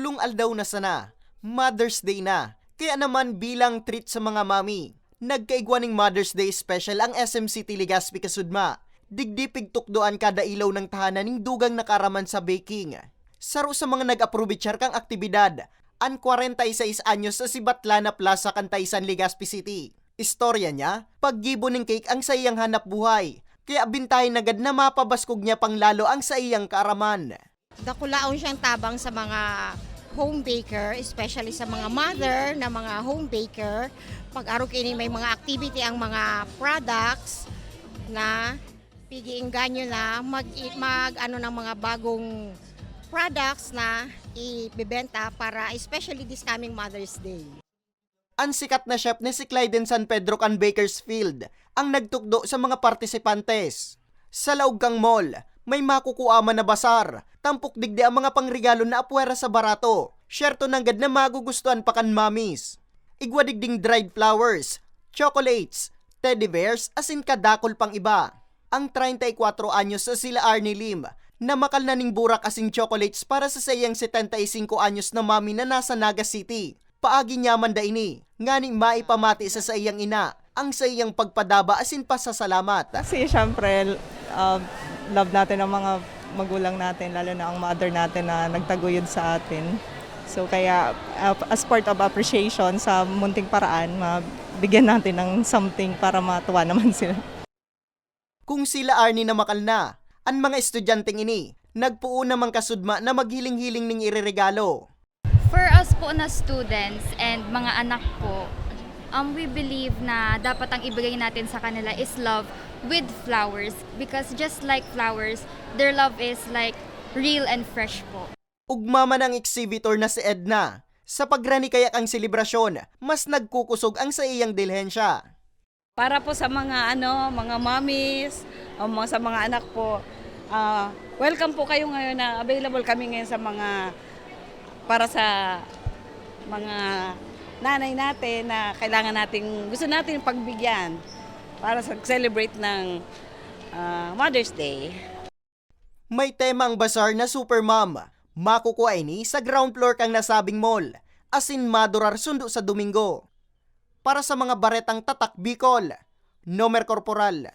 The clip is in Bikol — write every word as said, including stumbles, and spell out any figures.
Aldaw na sana, Mother's Day na. Kaya naman, bilang treat sa mga mami, nagkaigwa ning Mother's Day special ang S M City Legazpi Kasudma. Digdi pigtukdoan kada ilaw ning tahanan ning dugang nakaaraman sa baking. Saro sa mga nag-aprobechar kang aktibidad, an kwarenta y seis anyos sa Sibatlana Plaza kan Taysan, Legazpi City. Istorya niya, paggibo ning cake ang saiyang hanap buhay, kaya bintahin nanggad na mapabaskog niya pang lalo ang saiyang kaaraman. Dakulaon siyang tabang sa mga home baker, especially sa mga mother na mga home baker. Pag arog ini may mga activity ang mga products na pig-iengganyo na mag, mag ano ng mga bagong products na ibebenta para especially this coming Mother's Day. An sikat na chef na si Clyden San Pedro kan Bakersfield ang nagtukdo sa mga partisipantes. Sa laog kang mall, may makukua man na bazar, tampok digdi ang mga pangregalo na apwera sa barato. Syerto nanggad na magugustuhan pa kan mamis. Igwa digding dried flowers, chocolates, teddy bears, asin kadakul pang iba. Ang treinta y cuatro anyos na sila Arnie Lim, namakal na ning burak asin chocolates para sa saiyang setenta y cinco anyos na mami na nasa Naga City. Paagi niya man da ini, ngani maipamati sa saiyang ina ang saiyang pagpadaba asin pasasalamat. Kasi syempre, uh, love natin ang mga magulang natin, lalo na ang mother natin na nagtaguyod sa atin. So kaya uh, as part of appreciation sa munting paraan, mabigyan natin ng something para matuwa naman sila. Kung sila Arnie namakal na, an mga estudyanteng ini nagpoon na man kasudma na maghiling-hiling ning ireregalo. For us po na students and mga anak po, um, we believe na dapat ang ibigay natin sa kanila is love with flowers, because just like flowers, their love is like real and fresh po. Ugma man ang exhibitor na si Edna, sa pagrani kaya kang selebrasyon, mas nagkukusog ang saiyang dilhensya. Para po sa mga ano, mga mommies, o mga, sa mga anak po, ah, welcome po kayo ngayon na available kami ngayon sa mga, para sa mga nanay natin na kailangan nating, gusto natin pagbigyan para sa celebrate ng ah, Mother's Day. May tema ang bazar na Super Mom. Makukua ini sa ground floor kang nasabing mall, asin madurar sundo sa Domingo. Para sa mga baretang tatak Bicol, Nomer Corporal.